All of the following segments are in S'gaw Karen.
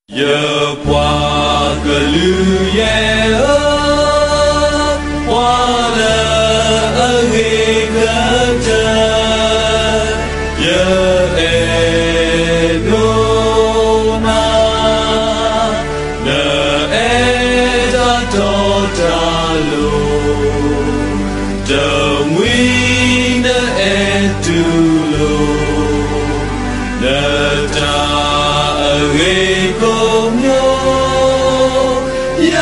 ယပှၤကလုာ်ယဲၢ်ဧၢ, ပှၤလၢအဂ့ၤကတၢၢ်, ယအဲၣ်ဒိးနၤ, နအဲၣ်တၢ်တီတၢ်လိၤ, တမှံၤနအဲၣ်တူၢ်လိာ် နတၢ်အဂ့ၤကိးမံၤ, ယ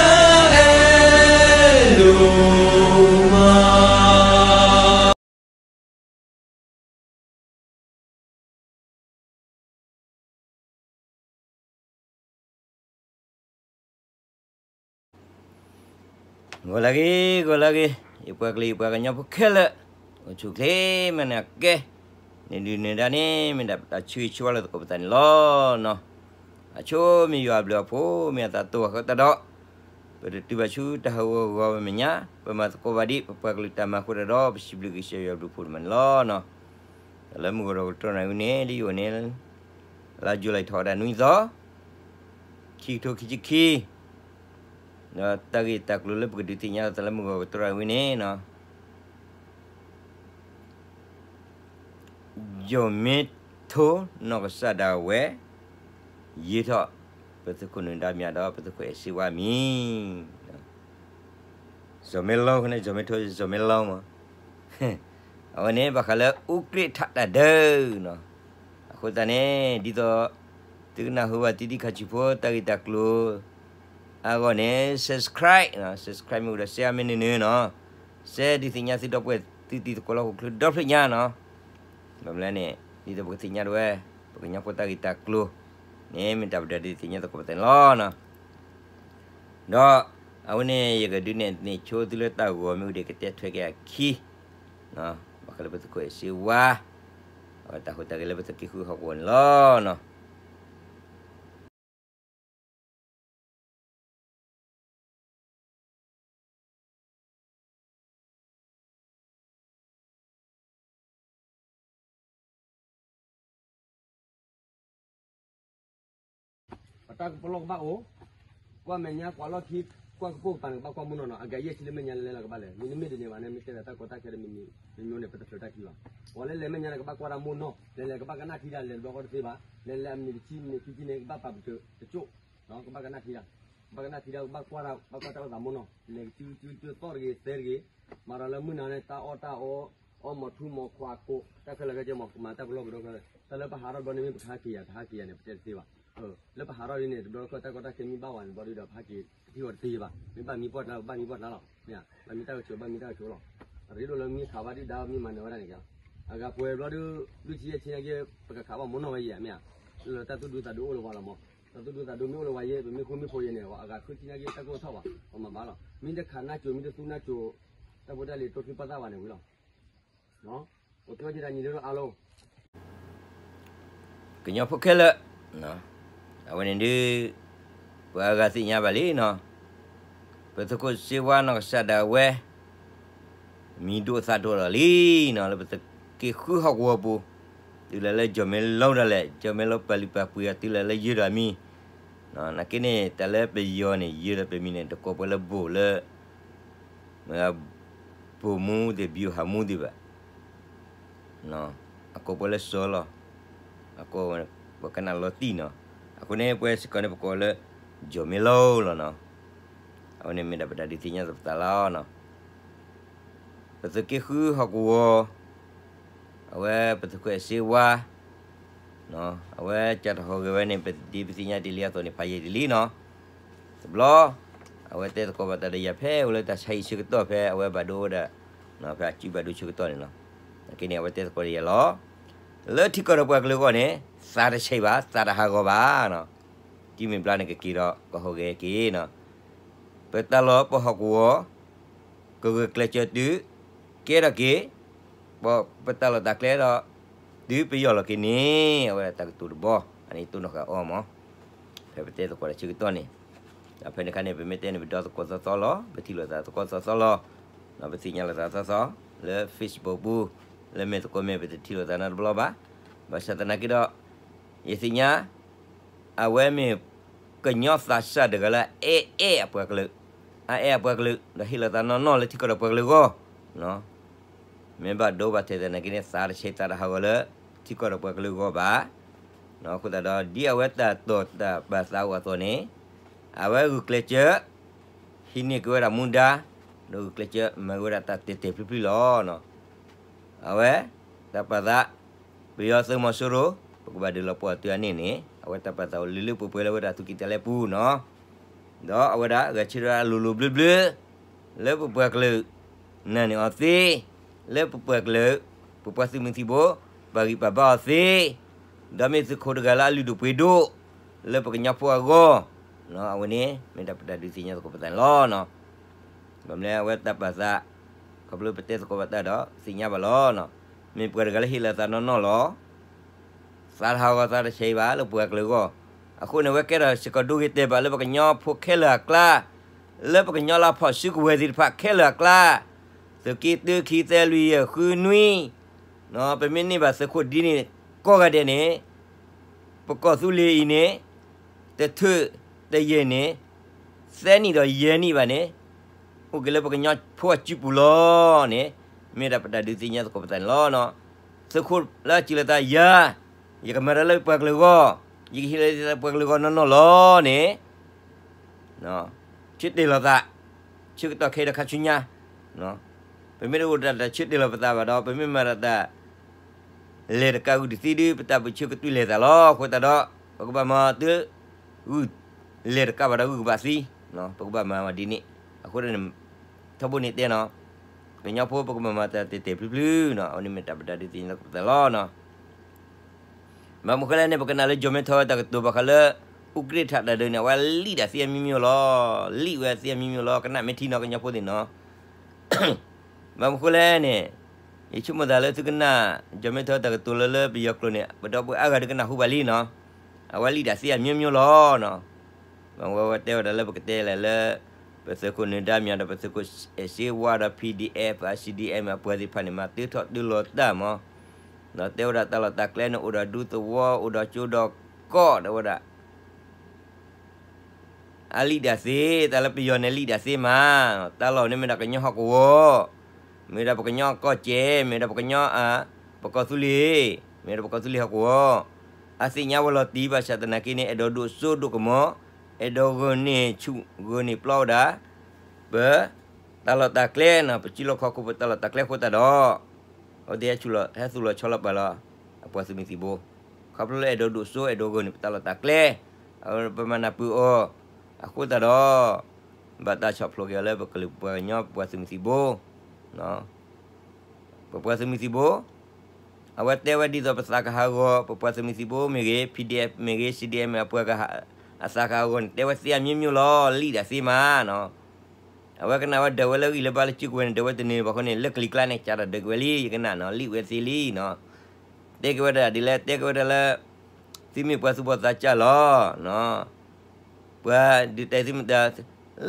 အဲၣ်ဒိးမး. ဂီၤလၢအဂ့ၤ, ဂီၤလၢအဂ့ၤ, ယပှၤကလုာ်ယပှၤကညီဖိခဲလၢာ်, အိၣ်ဆူၣ်အိၣ်ချ့မ့ၢ်နၤကဲ, န့ၣ်ဒုးန့ၣ်ဒါန့ၣ် မ့ၢ်ဒၣ်ပတၢ်ဆၢဂ့ၤဆၢဝါလၢသကိးပသးန့ၣ်လီၤနီၤ. အဆိမ့ၢ်ယွၤအဘျုးအဖှိၣ် မ့ၢ်အသးတိာ်အဃိသတးဒီး ပတတုၤဘၣ်ဆူတၢ်ဟးဂီၤဂီၤဝဲမဲာ်ညါ, ပမၤသကိးဘၣ်ဒံး ပပှၤကလုာ်တၢ်မၤအဃိသတးဒီး ပစံးဘျုးကစၢ်ယွၤအဘျုးအဖှိၣ်ဒိၣ်မးန့ၣ်လီၤနီၤ. တၢ်လၢမုၢ်ဂီၤဒီးကတြီနၤဝံၤန့ၣ် ဒ်ယအိၣ်န့ၣ် လါယူၤလံထီၣ်ဝဲဒၣ်နွံသီ, ခံကထိခံဆံခံ, ဒီးတၢ်ဂ့ၢ်တၢ်ကျိၤလၢပကဒုးသ့ၣ်ညါလီၤသးလၢမုၢ်ဂီၤကတြီနၤဝံၤန့ၣ်နီၤ ယိၤမ့ထိနီၢ်ကစၢ်ဒၣ်ဝဲ ယံာ်ထီၣ်ပသုးခိၣ်နၢၤဒါမံၤဒီး ပသုးခိၣ်အဲၣ်စ့ဝါမံၤ, ယိၤမ့လီၤန့ၣ် ယိၤမ့ထိ ယိၤမ့လီၤမး, အဝဲန့ၣ်ဘၣ်ဃးလၢအူကြ့ၣ်ထးတၢ်ဒၢနီၤ. အဃိသတးန့ၣ် ဒ်သိးသုကနၢ်ဟူဘၣ်တံၤတံၤခါဆံးဖိတၢ်ဂ့ၢ်တၢ်ကျိၤအဂီၢ်န့ၣ် subscribe, subscribe မ့ၢ်အိၣ်ဒီး share မ့ၢ်နၢၤနၢၤနီၤ, share ဒုးသ့ၣ်ညါသုဒီပုၢ်ဝဲၢ်သုတံၤသကိးလၢဟီၣ်ခိၣ်ချၢဒီဖျၢၣ်ညါနီၤ. ဘၣ်မနုၤလဲၣ်န့ၣ် ဒ်သိးပကသ့ၣ်ညါဒၣ်ဝဲ ပကညီဖိတၢ်ဂ့ၢ်တၢ်ကျိၤန့ၣ် မ့ၢ်တၢ်ပဒၢးဒုးသ့ၣ်ညါသကိးပသးန့ၣ်လီၤ. ဒီးအဝဲန့ၣ် ယကဒုးနဲၣ်န့ၢ်ဆိသုလၢတၢ်ဂီၤမ့ၢ်အိၣ်ဒီး ကတဲထွဲက့ၤအခံ ဘၣ်ဃးလၢပသုးခိၣ်အဲၣ်စ့ဝါ အဝဲတၢ်ဟူးတၢ်ဂဲၤလၢပသုးက့ဃုဟီၣ်ကဝီၤန့ၣ်လီၤ. ပတၢ်ကပလီၢ်ကဘၣ်အိၣ်, ကွၢ်မဲာ်ညါကွၢ်လီၢ်ခံ, ကွၢ်ကပိၢ်ကပၤန့ၣ် ကဘၣ်ကွၢ်မုၢ်နီၢ်နီၢ်, အဂၤယဲၢ်ဆံလၢမဲာ်ညါလဲၤလဲၤလီၤကဘၣ်လဲၣ်, မ့တမ့ၢ်ဒ်န့ၣ်ဘၣ်န့ၣ် မ့ၢ်တဲလၢတၢ်ကီတၢ်ခဲတမံၤမံၤ, မ့ၢ်မ့ၢ်န့ၣ် ပတဖျါတၢ်ခံဘၣ်. ပှၤလၢလဲၤမဲာ်ညါန့ၣ် ကဘၣ်ကွၢ်တၢ်မုၢ်နီၢ်, လဲၤလဲၤကဘၣ်ကနၣ်ထံတၢ်လဲၤတဘျီဃီတသ့ဘၣ်, လဲၤလဲၤအမံးနံးတဆံမံးနံးခံဆံန့ၣ် ကဘၣ်ပာ်ပတုာ်တကၠိၣ်, ကဘၣ်ကနၣ်ထံတၢ်, ကဘၣ်ကနၣ်ထံတၢ် ကဘၣ်ကွၢ်တၢ် ဘၣ်ကွၢ်တၢ်အိၣ်သးမုၢ်နီၢ်, လဲၤကစုကစုကၠိသီၣ်တဂ့ၤ, မၤဒီးလၢမုၢ်နၤန့ၣ် တၢ်အီၣ်တၢ်အီ, အီၣ်မီၤထူမီၤခွးကိး, တၢ်ခဲလၢာ်ခဲဆ့မၤ မၤတၢ်ပလီၢ်ပဒီခဲလၢာ်, တၢ်လၢပဟးထီၣ်တဘျီန့ၣ် မ့ၢ်ပကဟးက့ၤယၤ တဟးက့ၤယၤန့ၣ် ပတဲတသ့ဘၣ်. လၢပဟးထီၣ်ဒ်န့ၣ် တဘျီတခီၣ် တၢ်ကီတၢ်ခဲမ့ၢ်ဘၣ်ဝဲန့ၣ် တဘျီဒုဒီး ပဟးက့ၤတထံၣ်အီၤတသ့ဘၣ်, မ့ၢ်ဘၣ်မံပှၢ်တၢ် ဘၣ်မံပှၢ်တၢ်လီၤ, မ့ၢ်ဧါ, ဘၣ်မံတၢ်ကဆိး ဘၣ်မံတၢ်ကဆိးလီၤ. အရ့ဒိၣ်လၢမံခးဘၣ်ဒုၣ်ဒါ မံမၤနၢၤဝဲဒၣ်န့ၣ်က့ၤလီၤ. အဂၤပှဲၤဘျီဒုး လွံၢ်ဆံယဲၢ်ဆံနာ်က့ ပကခးဘၣ်မုၢ်နီၢ်ဝဲယဲၢ်ဧါ မ့ၢ်ဧါ, လၢတၢ်သူၣ်ဒူသးဒူအိၣ်လၢပှၤလီၤမး, တၢ်သူၣ်ဒူသးဒူမ့ၢ်အိၣ်လၢပှၤယဲၢ် ပမ့ၢ်ဃူမ့ၢ်ဖိးယဲၢ်န့ၣ် အဂၤဃုဆံနာ်က့ တၢ်ကအိၣ်ထီၣ်ဘၣ် ပမၤဘၣ်လီၤ. မ့ၢ်တခးနၢ်ကၠိ မ့ၢ်တသူနၢ်ကၠိ တၢ်ဖိတၢ်လံၤတိၢ်ခံပာ်သးဘၣ်န့ၣ်ဝံၤလီၤ. ကညီဖိခဲလၢာ်, အဝဲန့ၣ်ဒုး ပှၤအါဂၤသ့ၣ်ညါဘၣ်လံနီၤ, ပသုးခိၣ်စ့ဝါနီၢ်ကစၢ်ဒၣ်ဝဲ မံၤဒိၣ်သၣ်ဒိၣ်လီၤလံနီၤ လၢပသုးက့ဃုဟီၣ်ကဝီၤပူၤ, တုၤလၢလၢ ကၠီၣ်မဲလိဒၣ်လဲာ် ကၠီၣ်မဲလိပာ်လုၢ်ပာ်ပှ့ၤအီၤ တုၤလၢလၢယၢၤဒီးအမံၤ, နာ်က့န့ၣ် တၢ်လၢပယီၤန့ၣ် ယၢၤဒီးပမံၤန့ၣ် တကိးပှၤလၢဘိၣ်လၢ မ့ၢ် ဗိုလ်မှူးသ့ၣ် ဗျူဟာမှူးသ့ၣ်ဘၣ်, အကိးပှၤလၢစီၤလီၤ, အကိးပှၤကနၣ်လီၤတံၢ်နီၤ, အဃိန့ၣ် ပဝဲစ့ၢ်ကီးန့ၣ် ပကိးလၢ ကၠီၣ်မဲလိလီၤနီၤ, အဝဲန့ၣ်မ့ၢ်ဒၣ်ပတၢ်ဒုးသ့ၣ်ညါသပသးလီၤနီၤ. ပသုးက့ဃုဟီၣ်ကဝီၤ, အဝဲပသုးခိၣ်အဲၣ်စ့ဝါ အဝဲကၢ်တဟီၣ်ဂဲၤဝဲန့ၣ် ပဒ်ပသ့ၣ်ညါတ့ၢ်လံအသိးန့ၣ် ဖးယံာ်တ့ၢ်လံနီၤ, တဘျီ အဝဲတဲသကိးဘၣ်တၢ်ဒီးယၤဖဲအိၣ်လၢတၢ်ဆါဟံၣ်ဆၢကတီၢ်ဖဲအဝဲဘၣ်ဒိဝဲဒၣ် ဖဲအစုဘၣ်ဒိဆၢကတီၢ်န့ၣ်နီၤ, နာ်က့န့ၣ် အဝဲတဲသကိးဒီးယၤလီၤ, လၢထံကီၢ်ဒီးပှၤကလုာ်အဂီၢ်န့ၣ် သးတဆံးဘၣ် သးတဟးဂီၤဘၣ်နီၤ, တုၤမ့ၢ်ဘျါန့ၣ်ကက့ၤဒီးကဟီၣ်ဂဲၤက့ၤနီၤ ပတၢ်လီၢ်ပဟီၣ်ကဝီၤ ကဂုာ်ကျဲးစၢးတုၤ ကဲထီၣ်က့ၤ ပတၢ်လီၢ်တၢ်ကျဲဒီး တုၤပယီၢ်လီၤက့ၤန့ၣ် အဝဲဒၣ်တၢ်ကတိၤတဘီ အန့ၣ်တိၢ်နီၣ်ဃာ်အီၤမး, ဖဲပတဲသကိးတၢ်ဆၢကတီၢ်န့ၣ်, ဒီးဖဲန့ၣ်အခါန့ၣ် ပမ့ၢ်တဲန့ၣ် ပဒီသကိးသီသီလီၤ ပထံၣ်လိာ်သးသကိးသီသီလီၤ, ဒီးပသ့ၣ်ညါလိာ်သးသီသီ လၢ Facebook ပူၤ လၢမဲာ်သကိးမဲာ် ပတထံၣ်လိာ်သးနီတဘျီဘၣ်, ဘၣ်ဆၣ်သနာ်က့ဒီး ယသ့ၣ်ညါ အဝဲမ့ၢ် ကညီသးစၢ်တဂၤလၢအအဲၣ်အပှၤကလုာ်, အအဲၣ်အပှၤကလုာ် ဒီးဟ့ၣ်လီၤသးနီၢ်နီၢ်လၢထံကီၢ်ဒီးပှၤကလုာ်အဂီၢ်, မ့ၢ်ဘၣ်ဒိဘၣ်ထံးသနာ်က့န့ၣ် သးတဆံးသးတဟးဂီၤလၢ ထံကီၢ်ဒီးပှၤကလုာ်အဂီၢ်ဘၣ်. အဃိသတးဒီး ဒ်အဝဲတၢ်တိာ်တၢ်ပာ်သးအိၣ်အသိးန့ၣ်, အဝဲဂုာ်ကျဲးစၢး ဟံးန့ၢ်က့ၤဝဲဒၣ်မူဒါ, ဒီးဂုာ်ကျဲးစၢးမၤဝဲဒၣ်တၢ်တဲာ်တဲာ်ဖျုးဖျုးလီၤ. အဝဲ တၢ်ပာ်သး ပယီၤသုးမီၤစိရိၤ ပကဘၣ်ဒုးလီၤပှီၢ်တုၤအန့ၣ်န့ၣ် အဝဲတၢ်ပာ်သးအိၣ်လၢလၢပှဲၤပှဲၤလၢဝဲဒၣ်သုးက့တၢ်လဲပူၤနီၤ, ဒီးအဝဲဒၣ်ဂဲၤဆၢထၢၣ်လိၤလိၤဘျၢဘျၢ လၢပပှၤကလုာ် နာ်န့ၢ်အီၤသ့, လၢပပှၤကလုာ် ပပှၤသုးမုၢ်သံၣ်ဘိ ပာ်ဂံၢ်ပာ်ဘါအီၤသ့, ဒီးမ့ၢ်သုးခိၣ်တဂၤလၢအလုၢ်ဒိၣ်ပှ့ၤဒိၣ် လၢပကညီဖိအဂီၢ်, အဝဲန့ၣ် မ့ၢ်ဒၣ်ပတၢ်ဒုးသ့ၣ်ညါသကိးပသးန့ၣ်လီၤ. ဘၣ်မနုၤအဝဲတၢ်ပာ်သး ခီဖျိပတဲသကိးဘၣ်တၢ်ဒီး သ့ၣ်ညါဘၣ်လီၤ. မ့ၢ်ပှၤတဂၤလၢဟ့ၣ်လီၤသးနီၢ်နီၢ်လီၤ. သးတဟးဂီၤသးတဆံးဘၣ်လၢပှၤကလုာ်အဂီၢ်, အဃိန့ၣ် အဝဲကဲထီၣ်စ့ၢ်ကီးဒိဂ့ၤတဲာ်ဘၣ်လၢပကညီဖိခဲလၢာ်အကျါ, လၢပကညီလၢဖီၣ်စုကဝဲၤသ့ၣ်တဖၣ်ခဲလၢာ်အကျါ, သုးက့ တၢ ခံ သၢ လွံၢ် ယဲၢ် ဃု နွံ, ပမ့ၢ်န့ၢ်ဘၣ်သုးခိၣ်ဒ်န့ၣ် ကိးဂၤဒဲးန့ၣ် ပကီၢ်သူလ့ၤအံၤန့ၣ် တထၢၣ်တယဲၢ်န့ၣ် သၢနံၣ်ဒီးယဲၢ်နံၣ်ဘၣ်န့ၣ် အိၣ်က့ၤလၢပကညီဖိအစုပူၤလီၤန့ၣ် မ့ၢ်ဒၣ်ပတၢ်ဒုးသ့ၣ်ညါသကိးပသးန့ၣ်လီၤ. သုးခိၣ်လၢအစံးလီၤသးယၤ, ယကမၤတၢ်လၢပှၤကလုာ်အဂီၢ်, ယကဟ့ၣ်လီၤသးပှၤကလုာ်အဂီၢ်နီၢ်နီၢ်လီၤန့ၣ် ဆၢတဲာ်လီၤသး, ဆၢကတီၢ်ခဲအံၤဒီးခါဆူညါ, ပမ့ၢ်တအိၣ်ဒၣ်တၢ်ဆၢတဲာ်လီၤပသးဘၣ်ဒီး ပမ့ၢ်မၤဒၣ်တၢ် လဲၤတကးဂုာ်တသ့ဒီး ပတၢ်ပၢၢ်ဆၢကတုၤလဲၤသးလီၤ. အဃိသတးဒီး ပကဘၣ်မၤတုၤ ဂုာ်လဲၤတကးဘၣ်ဒီးဂုာ်ကဘၣ်သံ, ပကဘၣ်မၤဝဲဒ်န့ၣ်. အဃိန့ၣ် ထီဘိန့ၣ်တဲနီၤ, ကညီဖိပကဘၣ်မၤတၢ်တဲာ်တဲာ်ဖျုးဖျုးနီၤ, အဝဲန့ၣ်မ့ၢ်တၢ်ပတၢ်ဒုးသ့ၣ်ညါသကိးပသးလီၤ. ဘၣ်မနုၤဃိလဲၣ်န့ၣ် ပကနၣ်လၢ ကၠီၤမဲထီဝဲတၢ်ကတိၤဘၣ်ဃးလၢ အူကြ့ၣ်ထးတၢ်ဒုးန့ၣ် အဝဲလံၣ်ဒၣ်သ့အမျိုးမျိုးလီၤ. လံၣ်ဝဲသ့အမျိုးမျိုးလီၤ. ကနၣ်မ့ၢ်ထံနီၤ ကညီဖိသ့ၣ်နီၤ. ဘၣ်မနုၤဃိလဲၣ်န့ၣ် ယဆိကမိၣ်သးလၢသုကနၣ် ကၠီၤမဲထီတၢ်ကတိၤလၢလၢပယီၤကျိာ်န့ၣ် ပဒီပုၢ်ဝဲၢ်အါဂၤဒုးကနၣ်ဟူဘၣ်လံနီၤ. အဝဲလံၣ်ဒၣ်သ့အမျိုးမျိုးလီၤ. ဘၣ်မနုၤဝဲတဲဝဲဒၣ်လၢပကတဲလဲၣ်လၢ ပသုးခိၣ်နၢၤဒါမၠးဒီး ပသုးခိၣ်အဲၣ်စ့ဝါဒီး ပီၣ်ဒံၣ်အဲၣ် ပၣ် စံၣ်ဒံၣ်အဲၣ် မ့ၢ်အပှၤသ့ၣ်တဖၣ်န့ၣ် မၤတၢထီၣ်တၢလီၤတၢ်မး, ဒီးတဲဝဲဒၣ်တၢ်လီၢ်တၢ်ကျဲန့ၣ် အိၣ်ဒီးဒူသဝီ အိၣ်ဒီးကၠိဒီးကီၢ် တဲဝဲဒၣ် အလံၣ်ဒၣ်သ့, တၢ်လၢပယီၤန့ၣ်လံၣ်ဒၣ်သ့မး, တၢ်လီၢ်န့ၣ်မ့ၢ်ဒၣ်ကညီဟီၣ်ကဝီၤ, မ့ၢ်ဒၣ်ပကညီကီၢ်စဲၣ်, မ့ၢ်ဒၣ်ပကညီ, ပကီၢ်သူလ့ၤ, မ့ၢ်ဒၣ်ပကီၢ်သူလ့ၤဟီၣ်ကဝီၤ, အသ့ၣ်ညါဝဲလီၤတံၢ်ဘၣ်ဆၣ်သနာ်က့န့ၣ် အဲၣ်ဒိးဒိၣ်စိဒိၣ်ကမီၤ, အဲၣ်ဒိးဂုာ်န့ၢ်ဆူၣ်ဂုာ်န့ၢ်ပျီဝဲဒၣ် ပ တၢ်လီၢ်တၢ်ကျဲန့ၣ် ပစုလီၢ်ခီၣ်ခိၣ်ပတၢ်လီၢ်တၢ်ကျဲအဃိသတးဒီး အဝဲသ့ၣ်ဟဲသူၣ်လီၤဆီလီၤပာ်လီၤ အပှၤသုးမုၢ်သံၣ်ဘိ, ခီဖျိလၢအဲၣ်ဒိးဒိၣ်စိ အဲၣ်ဒိးဂုာ်န့ၢ်ပတၢ်လီၢ်တၢ်ကျဲ, ပမၤနၢ်ပၢၢ်အီၤ, အဃိသတးဒီး ဘၣ်တၢ်ဆီၣ်ဖျိးက့ၤအီၤလၢပကလုာ်ပပှၤကညီ ပပှၤသုးမုၢ်သံၣ်ဘိ ပပှၤသုးမုၢ်သံၣ်ဘိ, အဝဲတဲဝဲဒ်သိးပသးကဟးဂီၤ ပပှၤသုးမုၢ်သံၣ်ဘိမ့ၢ်ဂ့ၤ, ပီၣ်ဒံၣ်အဲၣ်မ့ၢ်ဂ့ၤ, စံၣ်ဒံၣ်အဲၣ်မ့ၢ်အပှၤကဟး, အသးကဟးဂီၤန့ၣ် တဲဝဲသ့အမျိုးမျိုးလီၤ, လံၣ်ဒၣ်သ့မးနီၤ. အဝဲကနၣ်ဝဲဒၢးဝဲလၢဂံၢ်လၢဘါလၢစုကဝဲၤန့ၣ် ဒၢးဝဲတန့ၢ်ဘၣ်အဃိန့ၣ် လၢကလံၤကျါန့ၣ် ကးတၢ်ဒၢးက့ၤဝဲလံ, ယကနၣ်နီၤ, လံၣ်ဝဲသ့လံနီၤ. တဲက့ၤဝဲဒၣ်ဒ်လဲၣ်, တဲက့ၤဝဲဒၣ်လၢ သုမ့ၢ်ပှၤသူၣ်ဘီၣ်သးစၢ်လီၤ. ပှၤဒုးတဲသုမ့ၢ်တၢ်,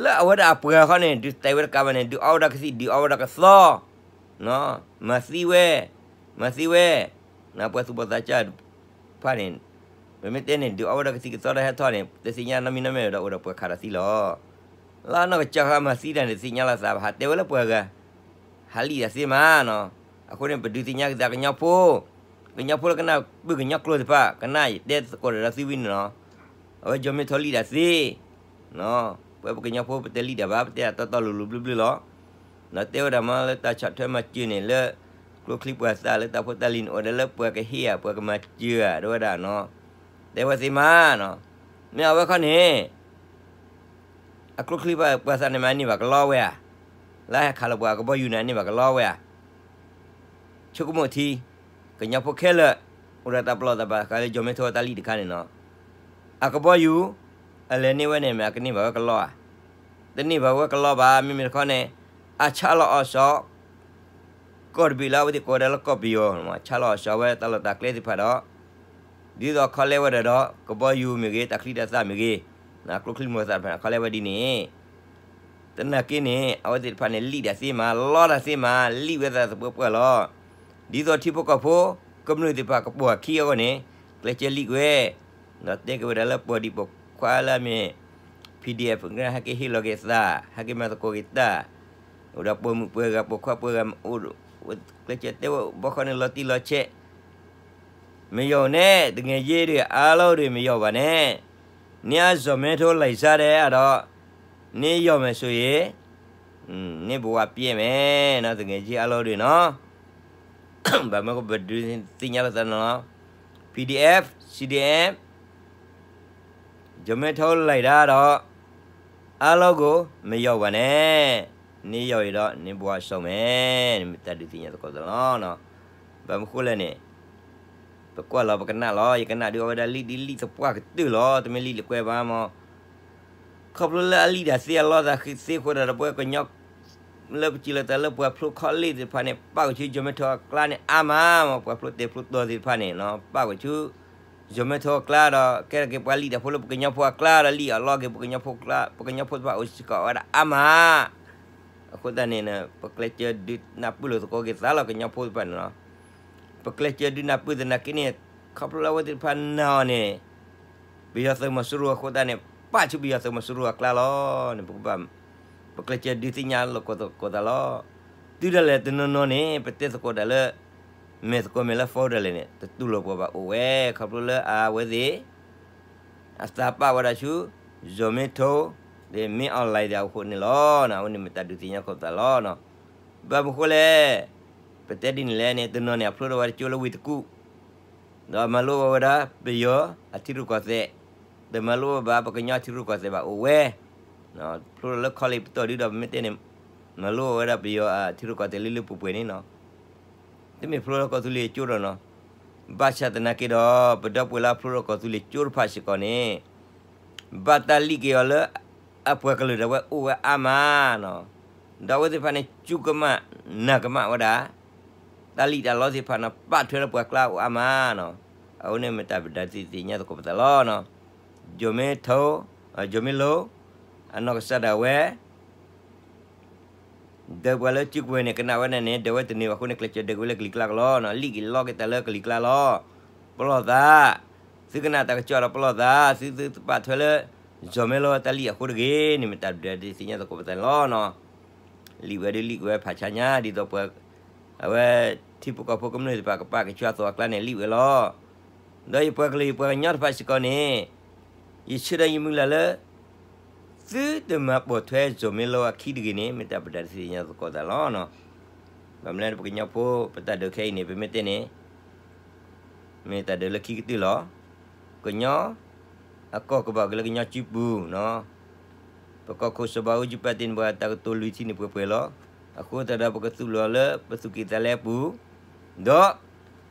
လၢအဝဲဒၣ်အပှၤဃီန့ၣ် ဒုးတဲဝဲတကးဘၣ်န့ၣ် ဒုးအီၣ်ဝဲဒၣ်ကသံၣ် ဒုးအီၣ်ဝဲဒၣ်ကသီ, မၤသံဝဲ, မၤသံဝဲ, ပှၤသူၣ်ဘီၣ်သးစၢ်တဖၣ်န့ၣ် ပမ့ၢ်တဲန့ၣ် ဒုးအီၣ်ဝဲဒၣ်ကသံၣ်ကသီဒီးဟဲထီၣ်န့ၣ် တသ့ၣ်ညါနီတမံၤနီတမံၤဒီးအိၣ်ဒီးပှၤခးတၢ်သံလီၤ. လၢအနီၢ်ကစၢ်ဃီမၤသံတၢ်န့ၣ် တသ့ၣ်ညါလီၤသးဘၣ် ဟးတဲဝဲလၢပှၤဂၤ ဟးလံၣ်ဒၣ်သ့မးနီၤ. အဃိန့ၣ် ပဒုးသ့ၣ်ညါက့ၤသးကညီဖိ, ကညီဖိလၢကနၢ်ပၢၢ်ကညီကျိာ်သ့ၣ်တဖၣ် ကနၣ်ယတဲသကိးဒီးသုဝံၤန့ၣ်လီၤ. အဝဲကၠီၤမဲထီလံၣ်ဒၣ်သ့ ပဝဲပကညီဖိပတလံၣ်ဒၣ်ဘၣ် ပတဲဒၣ်တီတီလိၤလိၤဘျၢဘျၢလီၤ. ဒီးတဲဝဲဒၣ်မ့ၢ်လၢတၢ်ဆီၣ်ထွဲမၤစၢၤန့ၣ် လၢကျိချံပှၤသးလၢတၢ်ဖိတၢ်လံၤန့ၣ် အိၣ်ဒီးလၢပှၤကဟ့ၣ်ဧါ ပှၤကမၤစၢၤဧါ တဲဝဲဒၣ်နီၤ. တဲဝဲသ့မးနီၤ. မ့ၢ်အဝဲခီန့ၣ် အကျိချံပှၤသးန့ၣ်မ့ၢ်န့ၢ်ဘၣ်ကလီဝဲဧါ. လၢဟဲခးလီၤပှၤအကဘီယူၤန့ၣ် အန့ၢ်ဘၣ်ကလီဝဲဧါ. ဆိကမိၣ်ထံ, ကညီဖိခဲလၢာ် အိၣ်ဒီးတၢ်ပလီၢ်တၢ်ပာ်ဃာ်လၢ ကၠီၤမဲထီတၢ်လံၣ်တခါန့ၣ်နီၤ. အကဘီယူၤ အလဲၤန့ၢ်ဝဲန့ၣ် မ့ၢ်အကန့ၢ်ဘၣ်ဝဲကလီဧါ. တန့ၢ်ဘၣ်ဝဲကလီဘၣ်. မ့မ့ၢ်တခီန့ၣ် အဆါလီၤအီၣ်စီၤ ကီၢ်တဘ့ၣ်လၢအဝဲသ့ၣ်ကိးဝဲဒၣ်လၢကီၢ်ပယီၤ, ဆါလီၤအီၣ်စီၤဝဲတၢ်လီၢ်တၢ်ကျဲသ့ၣ်တဖၣ်ဒီး ဒ်သိးခီလဲဝဲဒၣ်ဒီး ကဘီယူၤမ့ၢ်ဂ့ၤ တၢ်ချံတၢ်သၣ်မ့ၢ်ဂ့ၤ, ကျိချံမိၢ်သးတဖၣ်န့ၣ် ခီလဲဝဲဒ်န့ၣ် သနာ်က့န့ၣ် အဝဲသ့ၣ်တဖၣ်န့ၣ် လံၣ်ဒၣ်သ့မး လီတၢ်သ့မး လံၣ်ဝဲသးသပှၢ်ပှၢ်လီၤ. ဒ်သိးထံဖိကီၢ်ဖိ ကမျၢၢ်သ့ၣ်တဖၣ်ကပိာ်အခံအဂီၢ်န့ၣ် ကျဲးစၢးလံၣ်ကွံာ်, ဒီးတဲက့ၤဝဲဒၣ်လၢပှၤဒံးပှၤ ပှၤလၢအမ့ၢ် P D F ဟဲက့ၤဟ့ၣ်လီၤက့ၤသး, ဟဲက့ၤမၤသကိးက့ၤတၢ်, အိၣ်ဒီးပိာ်မုၣ်ပှဲၤဂၤ ပိာ်ခွါပှဲၤဂၤ, အိၣ် ကျဲးစၢးတဲဝဲဘီဃီန့ၣ် လီၤတံၢ်လီၤဆဲး, မ့ၢ်ယီၤန့ၣ် တငယ်ချင်းတွေအားလုံးတွေ မ့ၢ်ယီၤဘၣ်န့ၣ်, နအဇော်မင်းထွန်းလိုက်စားတဲ့ အဒီး နယီၤမယ်ဆိုရင် နဘဝပျက်မယ်နော် သူငယ်ချင်းအားလုံးတွေနော်. ဘၣ်မနုၤပဒုးသ့ၣ်ညါလိာ်သးနီၤ, P D F, C D F, ယမ့ၢ်ထီၣ်လိုက်တာတော့ အားလုံးကို မယုံပါနဲ့, နယုံရင်တော့ နဘဝဆုံးမယ်, မ့ၢ်တၢ်ဒုးသ့ၣ်ညါသကိးသးလီၤ. ဘၣ်မနုၤဃိလဲၣ်န့ၣ်, ပကွၢ်လီၤပကနၣ်လီၤ, ယကနၣ်ဒုးအဝဲဒၣ်လံၣ်ဒ်လံၣ်သပှၢ်ကတၢၢ်လီၤ, တမ့ၢ်လံၣ်လၢကွဲဘၣ်မး ခီဖျိလၢအလံၣ်တၢ်သ့အလီၢ်တၢ်သ့အဃိဒီး ပှၤကညီ လၢပစံးလီၤတၢ်လၢပှၤဖျိခီလ့ၣ်သ့ၣ်တဖၣ်န့ၣ် ပာ်ကွံာ်ဆူ ယိၤမ့ထိအကျါန့ၣ် အါမး, ပှၤဖျိတဲာ်ဖျိတီၤသ့ၣ်တဖၣ်န့ၣ် ပာ်ကွံာ်ဆူ ယိၤမ့ထိအကျါဒီး ကဲထီၣ်က့ၤပှၤလံၣ်တၢ်ဖိလၢပကညီဖိအကျါဒီး လံၣ်အလီၢ်က့ၤပှၤကညီဖိအကျါ, ပှၤကညီဖိသ့ၣ်တဖၣ်အိၣ်စ့ၢ်ကီးဝဲဒၣ်အါမး. အဃိသတးန့ၣ် ပကျဲးစၢးဒုးနၢ်ပၢၢ်လိာ်သကိးက့ၤသးလီၤ ကညီဖိသ့ၣ်တဖၣ်န့ၣ်လီၤ. ပကျဲးစၢးဒုးနၢ်ပၢၢ်သနာ်က့န့ၣ် ခီဖျိလၢအဝဲသ့ၣ်တဖၣ်နာ်အီၤန့ၣ် ပယီၤသုးမီၤစိရိၤအဃိသတးန့ၣ် ပာ်ဆူပယီၤသုးမီၤစိရိၤအကျါလီၤန့ၣ် ပကဘၣ် ပကျဲးစၢးဒုးသ့ၣ်ညါလိာ်သကိးသးလီၤ. တုၤဒၣ်လဲာ်တနီၤနီၤန့ၣ် ပတဲသကိးတၢ်လၢ မဲာ်သကိးမဲာ်လၢ phone ဒၣ်လဲာ်န့ၣ် တတူၢ်လိာ်ပှၤဘၣ်အိၣ်ဝဲ ခီဖျိလၢအဝဲသ့ၣ် အသးပာ်ဝဲဒၣ်ဆူ ယိၤမ့ထိ ဒီး မင်းအောင်လှိုင် သ့ၣ်အဃိန့ၣ်လီၤ. အဝဲန့ၣ်မ့ၢ်တၢ်ဒုးသ့ၣ်ညါသကိးသးလီၤ. ဘၣ်မနုၤဃိလဲၣ်, ပတဲဒ်န့ၣ်လဲၣ်န့ၣ် တနီၤန့ၣ် အဖျိထီၣ်ဝဲတကၠိလၢဝ့ၢ်တကူၣ် ဒီးမၤလိဝဲဒၣ်ပယီၤအထံရူၢ်ကီၢ်သဲး, တမၤလိဘၣ်ပှၤကညီအထံရူၢ်ကီၢ်သဲးဘၣ်အိၣ်ဝဲ, ဖျိထီၣ်လၢ college ပတီၢ်ဒုဒီး ပမ့ၢ်တဲန့ၣ် မၤလိဝဲဒၣ်ပယီၤအထံရူၢ်ကီၢ်သဲးလၢလၢပှဲၤပှဲၤန့ၣ်နီၤ, တမ့ၢ်ဖျိထီၣ်ကီၢ်သူလ့ၤကၠိဒီးနီၤ, ဘၣ်ဆၣ်သနာ်က့ဒီး ပဒီပုၢ်ဝဲၢ်လၢအဖျိထီၣ်ကီၢ်သူလ့ၤကၠိတဖၣ်စ့ၢ်ကီးန့ၣ် ဘၣ်တၢ်လံၣ်က့ၤအီၤလၢ အပှၤကလုာ်ဒၣ်ဝဲအိၣ်ဝဲအါမးနီၤ, ဒီးအဝဲသ့ၣ်တဖၣ်န့ၣ် စူၢ်ကမၣ်နာ်ကမၣ်ဝဲဒၣ် တၢ်လံၣ်တၢ်လီသ့ၣ်တဖၣ်န့ၣ် ပာ်ထွဲလၢပှၤကျါအိၣ်အါမးနီၤ, အဝဲန့ၣ်မ့ၢ်တၢ်ပဒုးသ့ၣ်ညါသကိးပသးလီၤ. ယိၤမ့ထိ, ယိၤမ့လိ, အနီၢ်ကစၢ်ဒၣ်ဝဲ ဒီးပှၤလၢစုကဝဲၤန့ၣ် ကနၣ်ဝဲဒၣ်န့ၣ် ဒီးဝဲတန့ၢ်ဘၣ်အဃိန့ၣ် ကျဲးစၢးဒုးက့ၤဝဲလၢကလံၤကျါကလီၤနီၤ, လံၣ်က့ၤလီက့ၤတၢ်လၢကလံၤကျါလီၤ. ပလီၢ်သး, သုကနၣ်တၢ်ကစီၣ်ဒီးပလီၢ်သး, သုသုတပာ်ထွဲလၢ ယိၤမ့လိတၢ်လံၣ်အဃိတဂ့ၤန့ၣ် မ့ၢ်တၢ်ဒုးသ့ၣ်ညါသကိးပသးန့ၣ်လီၤနီၤ. လံၣ်ဝဲဒုးလံၣ်က့ၤဝဲဖးဆါညါ ဒ်သိးပှၤ အဝဲ ထံဖိကီၢ်ဖိကမျၢၢ်သ့ၣ်တဖၣ်ကပာ်ကဆှၢအသိးအကျါန့ၣ် လံၣ်ဝဲလီၤ. ဒီးယပှၤကလုာ်ယပှၤကညီတဖၣ်စ့ၢ်ကီးန့ၣ် ယဆၢဒီးယမုၢ်လၢ်လၢ သုတမၤပိာ်ထွဲယိၤမ့လိအခံတဂ့ၤန့ၣ် မ့ၢ်တၢ်ပဒုးသ့ၣ်ညါသကိးသးလီၤနီၤ. ဘၣ်မနုၤလၢပကညီဖိ ပတၢ်ဒုးခဲအံၤန့ၣ် ပမ့ၢ်တဲန့ၣ် မ့ၢ်တၢ်ဒုးလၢခံကတၢၢ်လီၤ. ကညီ အကီၢ်ကဘၣ်က့ၤလၢကညီစုပူၤနီၤ, ပကီၢ်ခိၣ်စီၤဘးအူကၠံပာ်တ့ၢ်န့ၢ်ပှၤတၢ်ကတိၤလွံၢ်ထံၣ်န့ၣ်ပှဲၤပှဲၤလီၤ. အဃိသတးဒီးပကသူၣ်လီၤလၢပသူၣ်ကံၢ်သးလဲအပူၤ, ဒီး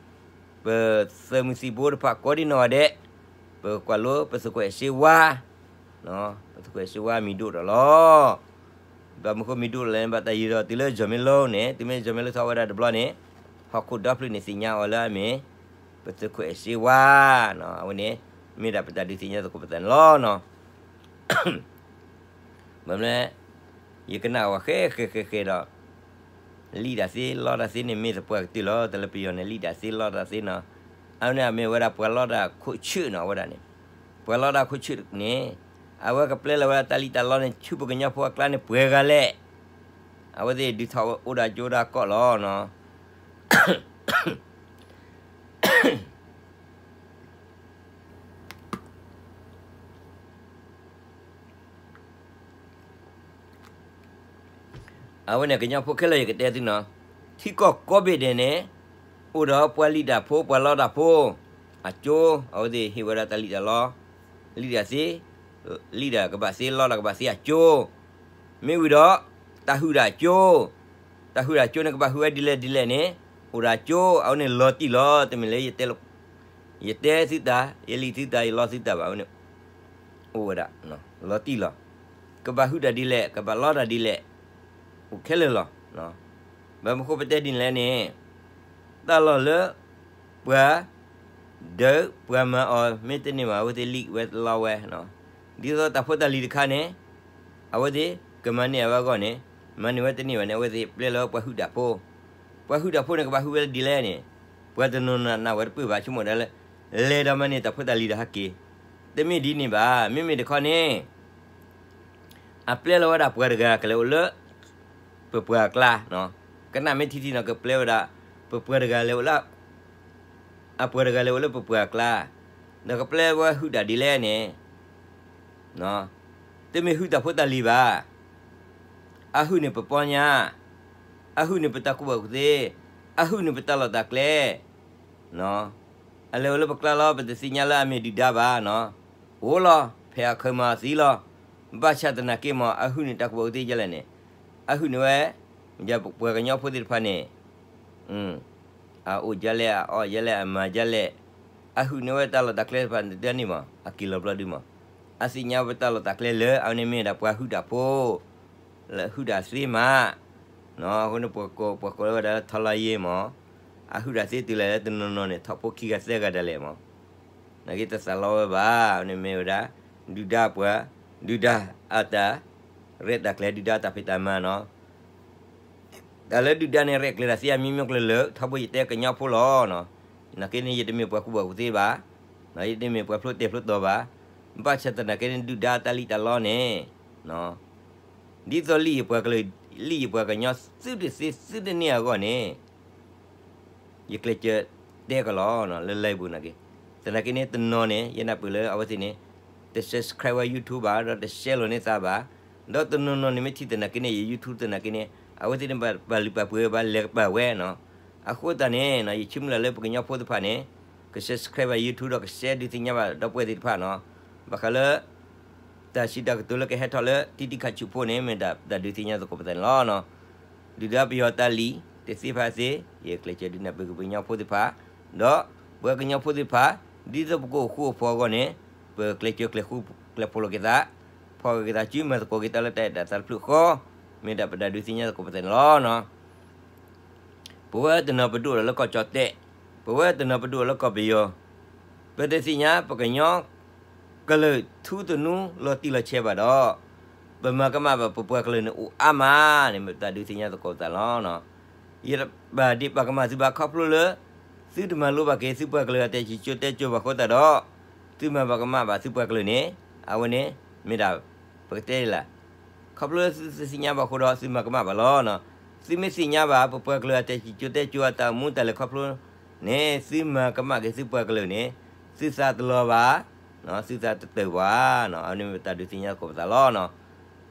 ပသုးမုၢ်သံၣ်ဘိတဖၣ်ကိးဒံနီၢ်ဂၤဒဲး, ပကွၢ်လိပသုးခွဲးစ့ဝါ, ပသုးခွဲးစ့ဝါမံၤဒိၣ်ဒီးလီၤ. ဘၣ်မနုၤဃိမံၤဒိၣ်လဲၣ်န့ၣ် ဘၣ်တၢ်ယံၤဒီးတုၤလၢယိၤမ့လိန့ၣ်, တုၤမ့ၢ်ယိၤမ့လိထီၣ်ဝဲဒၣ်တဘျီန့ၣ်, ဟီၣ်ခိၣ်ဒီဖျၢၣ်န့ၣ်သ့ၣ်ညါအီၤလၢအမ့ၢ် ပသုးခွဲးစ့ဝါ, အဝဲန့ၣ် မ့ၢ်ဒၣ်ပတၢ်ဒုးသ့ၣ်ညါသကိးပသးန့ၣ်လီၤနီၤ. ဘၣ်မနုၤလဲၣ်, ယကနၣ်အီၤဃဲဃဲဃဲဃဲဒီး လံာ်တၢ်သ့လီတၢ်သ့န့ၣ် မ့ၢ်သပှၢ်ကတၢၢ်လီၤ. တၢ်လၢပယီၤန့ၣ် လံာ်တၢ်သ့လီတၢ်သ့နီၤ. အဝဲန့ၣ်အမ့ၢ်ဝဲဒၣ်ပှၤလီတၢ်ခိၣ်ဆၢၣ်နီၤ အဝဲဒၣ်န့ၣ်, ပှၤလီတၢ်ခိၣ်ဆၢၣ်န့ၣ် အဝဲကပျဲလီၤဝဲဒၣ်တၢ်လံာ်တၢ်လီန့ၣ် ဆူပကညီဖိအကျါန့ၣ် ပှဲၤဂၤလဲၣ်. အဝဲသ့ၣ်ဒုးထီၣ်ဝဲအိၣ်ဒၣ်ကၠိဒၣ်ကီၢ်လီၤနီၤ. အဝဲန့ၣ်ကညီဖိခဲလၢာ်ယကတဲသုနီၤ, ထံကီၢ်ကိးဘ့ၣ်ဒဲးန့ၣ် အိၣ်ဒီးပှၤလံာ်တၢ်ဖိ ပှၤလီတၢ်ဖိ အကၠိ, အဝဲသ့ၣ်ဟ့ၣ်ဝဲဒၣ်တၢ်လံာ်တၢ်လီ, လံာ်တၢ်သ့, လံာ်တၢ်ကဘၣ်သ့ လီတၢ်ကဘၣ်သ့အကၠိ, မ့ၢ်ဝံၤဒီး တၢ်ဟုၣ်တၢ်ကၠိ, တၢ်ဟုၣ်တၢ်ကၠိန့ၣ် ကဘၣ်ဟုၣ်ဝဲဒ်လဲၣ်ဒ်လဲၣ်န့ၣ် အိၣ်ဒီးကၠိ, အဝဲန့ၣ်လီၤတံၢ်လီၤ, တမ့ၢ်လၢ ယတဲသုတၢ်, ယလံာ်သုတၢ်, ယလီသုတၢ်ဘၣ်, အဝဲန့ၣ် အိၣ်ဝဲဒၣ် လီၤတံၢ်လီၤ, ကဘၣ်ဟုၣ်တၢ်ဒ်လဲၣ် ကဘၣ်လီတၢ်ဒ်လဲၣ်, အိၣ်ခဲလၢာ်လီၤ. ဘၣ်မနုၤဃိပတဲဒ်န့ၣ်လဲၣ်န့ၣ်, တၢ်လီၢ်လၢ ပှၤ ဒုးပှၤမၤအီၤ မ့ၢ်တန့ၢ်ဘၣ် အဝဲသ့ၣ်လံၣ်ဝဲလီဝဲ, ဒ်သိးတၢ်ဖိတၢ်လံၤတခါန့ၣ် အဝဲသ့ၣ်ကမၤန့ၢ်အဝဲအဂီၢ်န့ၣ် မၤန့ၢ်ဝဲတန့ၢ်ဘၣ်န့ၣ် အဝဲသ့ၣ်ပျဲလီၤဝဲပှၤဟုၣ်တၢ်ဖိ, ပှၤဟုၣ်တၢ်ဖိန့ၣ် ကဘၣ်ဟုၣ်ဝဲဒ်လဲၣ်န့ၣ်, ပှၤတနီၤနီၤနၢ်ဝဲတပၢၢ်ဘၣ် ဆိကမိၣ်ဒၣ်လၢ လဲၤဒီးမၤန့ၢ်တၢ်ဖိတၢ်လံၤဒီးဟဲက့ၤ, တမ့ၢ်ဒ်န့ၣ်ဘၣ်. မ့မ့ၢ်တခီန့ၣ် အပျဲလီၤဝဲဒၣ်ပှၤတဂၤကလဲၤအိၣ်လၢ ပပှၤအကျါ, ကနၣ်မ့ၢ်ထံထံနီၤ ကပျဲဝဲဒၣ် ပပှၤတဂၤလဲၤအိၣ်လၢ အပှၤတဂၤလဲၤအိၣ်လၢပပှၤအကျါ, ဒီးကပျဲဝဲဟုၣ်တၢ်ဒ်လဲၣ်န့ၣ် တမ့ၢ်ဟုၣ်တၢ်ဖိတၢ်လံၤဘၣ်. အဟုၣ်န့ၢ်ပပီညါ, အဟုၣ်န့ၢ်ပတၢ်ကူၣ်ဘၣ်ကူၣ်သ့, အဟုၣ်န့ၢ်ပတၢ်လီၢ်တၢ်ကျဲ, အလဲၤအိၣ်လၢပကျါလီၤ ပတသ့ၣ်ညါလၢအမ့ၢ်ဒုၣ်ဒါဘၣ်. အိၣ်လီၤ ဖဲအခၢမၤသံလီၤ. ဘၣ်ဆၣ်သနာ်က့မ့ၢ် အဟုၣ်န့ၢ်တၢ်ကူၣ်ဘၣ်ကူၣ်သ့ဒ်လဲၣ်န့ၣ်, အဟုၣ်န့ၢ်ဝဲ ပှၤကညီဖိသ့ၣ်တဖၣ်န့ၣ် အအိၣ်ဒ်လဲၣ် အအီၣ်ဒ်လဲၣ် အမၤဒ်လဲၣ်, အဟုၣ်န့ၢ်ဝဲတၢ်လီၢ်တၢ်ကျဲတဖၣ်န့ၣ် တန့ၢ်မး အက့ၤလီၤဘျီဒုမး. အသ့ၣ်ညါဝဲတၢ်လီၢ်တၢ်ကျဲလၢ အဝဲန့ၣ်မ့ၢ်ဒၣ်ပှၤဟုၣ်တၢ်ဖိ လၢဟုၣ်တၢ်သ့မး, အဃိန့ၣ် ပှၤကိးဝဲဒၣ်လၢထီလါယ့မး, အဟုၣ်တၢ်သ့တုၤလၢ်လၢတနီၤနီၤန့ၣ် ထီၣ်ဖိခံဂၤသၢဂၤဒၣ်လဲာ်မး, နာ်က့တသးလီဝဲဘၣ်. အဝဲန့ၣ်မ့ၢ်ဝဲဒၣ် ဒုၣ်ဒါပှၤ, ဒုၣ်ဒါအတၢ် ရဲၣ်တၢ်ကျဲၤ ဒုၣ်ဒါတၢ်ဖံးတၢ်မၤနီၤ တၢ်လၢဒုၣ်ဒါန့ၣ် ရဲၣ်ကျဲၤတၢ်သ့အမျိုးမျိုးကျဲၤလၢာ်, ထီဘိယတဲကညီဖိလီၤ. နာ်က့န့ၣ် ယတမ့ၢ်ပှၤကူၣ်ဘၣ်ကူၣ်သ့ဘၣ်, ယတမ့ၢ်ပှၤဖျိတဲာ်ဖျိတီၤဘၣ်, ဘၣ်ဆၣ်သနာ်က့န့ၣ် ဒုၣ်ဒါတၢ်လံၣ်တၢ်လီန့ၣ် ဒ်သိးလံၣ်ယပှၤကလုာ်, လံၣ်ယပှၤကညီသုတသ့သုတန့ၢ်အဂီၢ်န့ၣ် ယကျဲးစၢးတဲကလီၤလၢ live ပူၤနာ်က့. သနာ်က့န့ၣ် တနီၤန့ၣ် ယနၢ်ပၢၢ်လၢအဝဲသ့ၣ်န့ၣ် တ subscribe ဝဲ YouTube ဘၣ်, ဒီးတ share လီၤန့ၢ်သးဘၣ်, ဒီးတနီၤနီၤန့ၣ် မ့ၢ်ထံၣ်သနာ်က့န့ၣ် ယ YouTube သနာ်က့န့ၣ် အဝဲသ့ၣ်န့ၣ် ပာ်လုၢ်ပာ်ပှ့ၤဘၣ် လဲၤကပၤဝဲနီၤ. အဃိသတးန့ၣ် ယဆိကမိၣ်လၢပကညီဖိသ့ၣ်တဖၣ်န့ၣ် က subscribe ဘၣ် YouTube ဒီးက share ဒုးသ့ၣ်ညါဘၣ်ဒီပုၢ်ဝဲၢ်သ့ၣ်တဖၣ်နီၤ. ဘၣ်ဃးလၢ တၢ်စံးတၢ်ကတိၤလၢကဟဲထီၣ်လၢတံတံခးဆူၣ်ဖိန့ၣ် မ့ၢ်ဒၣ်ပတၢ်ဒုးသ့ၣ်ညါသကိးပသးန့ၣ်လီၤ. ဒုၣ်ဒါပယီၤတၢ်လံၣ်တသ့ဖးသ့, ယကျဲးစၢးဒုးနၢ်ပၢၢ်က့ၤပှၤကညီဖိသ့ၣ်တဖၣ်, ဒီးပှၤကညီဖိသ့ၣ်တဖၣ် ဒ်သိးပကအိၣ်ဃူအိၣ်ဖိးအဂီၢ်န့ၣ် ပကျဲးစၢးကျဲၤဃူကျဲၤဖိးလိာ်က့ၤသး, ဖီၣ်က့ၤသးစု မၤသကိးက့ၤတၢ်လၢတၢ်အဲၣ်တၢ်သးတဖျၢၣ်ဃီ, မ့ၢ်ဒၣ်ပတၢ်ဒုးသ့ၣ်ညါသကိးပသးန့ၣ်လီၤ. ပဝဲတနီၤပဒိၣ်ဒီးလၢကီၢ်ကၠီၣ်တဲၣ်, ပဝဲတနီၤပဒိၣ်ဒီးလၢကီၢ်ပယီၤ, ပတသ့ၣ်ညါပကညီကလုာ်ထူသနူလီၤတံၢ်လီၤဆဲးဘၣ်ဒီး, ပမၤကမၣ်ဘၣ်ပပှၤကလုာ်န့ၣ်အိၣ်အါမးန့ၣ် မ့ၢ်ပတၢ်ဒုးသ့ၣ်ညါသကိးပသးလီၤ. ယတဘၣ်ဒံးပာ်ကမၣ်သုဘၣ်ခီဖျိလၢ သုတမၤလိဘၣ်က့ၤသုပှၤကလုာ်အတၢ်စံၣ်စိၤတဲစိၤဘၣ်အဃိသတးဒီး, သုမၤဘၣ်ကမၣ်ဘၣ်သုပှၤကလုာ်န့ၣ်, အဝဲန့ၣ် မ့ၢ်ဒၣ် ပကတဲလၢ ခီဖျိသုတသ့ၣ်ညါဘၣ်အဃိဒီး သုမၤကမၣ်ဘၣ်လီၤ. သုမ့ၢ်သ့ၣ်ညါဘၣ်ပပှၤကလုာ်အတၢ်စံၣ်စိၤတဲစိၤအတၢ်အိၣ်မူတၢ်လဲၤခီဖျိန့ၣ် သုမၤကမၣ်က့ၤသုပှၤကလုာ်န့ၣ် သုသးတလီၤဘၣ်, သုသးတတၢၢ်ဘၣ်, အဝဲန့ၣ်မ့ၢ်ပတၢ်ဒုးသ့ၣ်ညါသကိးပသးလီၤ.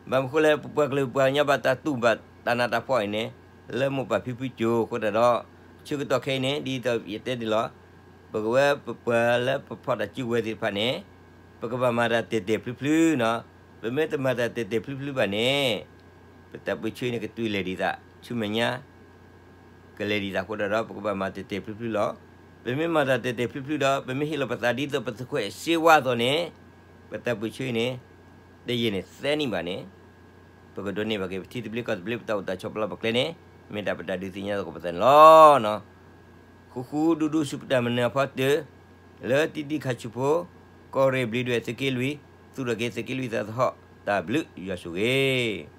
ဘၣ်မနုၤဃိလဲၣ် ပပှၤကလုာ်ပှၤကညီဘၣ်တၢ်တူၢ်ဘၣ်တၢ်နးတၢ်ဖှီၣ်အံၤန့ၣ် လၢမိၢ်ပၢ်ဖံဖုစိၤအဃိသတးဒီး, ဆၢကတီၢ်ခဲအံၤန့ၣ် ဒ်သိးယတဲဒ်လီၤ, ပကဝဲပပှၤလၢပဖီၣ်တၢ်စုကဝဲၤသ့ၣ်တဖၣ်န့ၣ်, ပကဘၣ်မၤတၢ်တဲာ်တဲာ်ဖျုဖျုနီၤ. ပမ့ၢ်တမၤတၢ်တဲာ်တဲာ်ဖျုဖျုဘၣ်န့ၣ်, ပတၢ်ပၢဆှၢန့ၣ်ကတုၤလဲၤဒံးသး, ဆူမဲာ်ညါ ကလဲၤဒံးသးအဃိသတးဒီး ပကဘၣ်မၤတဲာ်တဲာ်ဖျုဖျုလီၤ. ပမ့ၢ်မၤတၢ်တဲာ်တဲာ်ဖျုဖျုဒီး ပမ့ၢ်ဟ့ၣ်လီၤပသးဒ်သိးပသုးခွဲးစ့ဝါအသိးန့ၣ်, ပတၢ်ပၢဆှၢန့ၣ် တယံာ်န့ၣ်သၢနံၣ်ဘၣ်န့ၣ်, ပကဒိးန့ၢ်ဘၣ်က့ၤပထံသဘျ့ကီၢ်သဘျ့ ပတၢ်အိၣ်တၢ်ဆိးပျီပကျဲန့ၣ်, မ့ၢ်ဒၣ်ပတၢ်ဒုးသ့ၣ်ညါသကိးပသးန့ၣ်လီၤ. ဃူဃူဒူဒူဆူပတၢ်မနုၤအဖီတၢၢ်, လၢတံတံခးဆူၣ်ဖိ, ကီၢ်ရ့ၣ်ဘျံးဒွဲၣ်သုးက့လွံၢ်, သူၣ်ထီၣ်က့ၤသုးက့လွံၢ်သးသဟီၣ်, တၢ်ဘျုးယွၤဆိၣ်ဂ့ၤ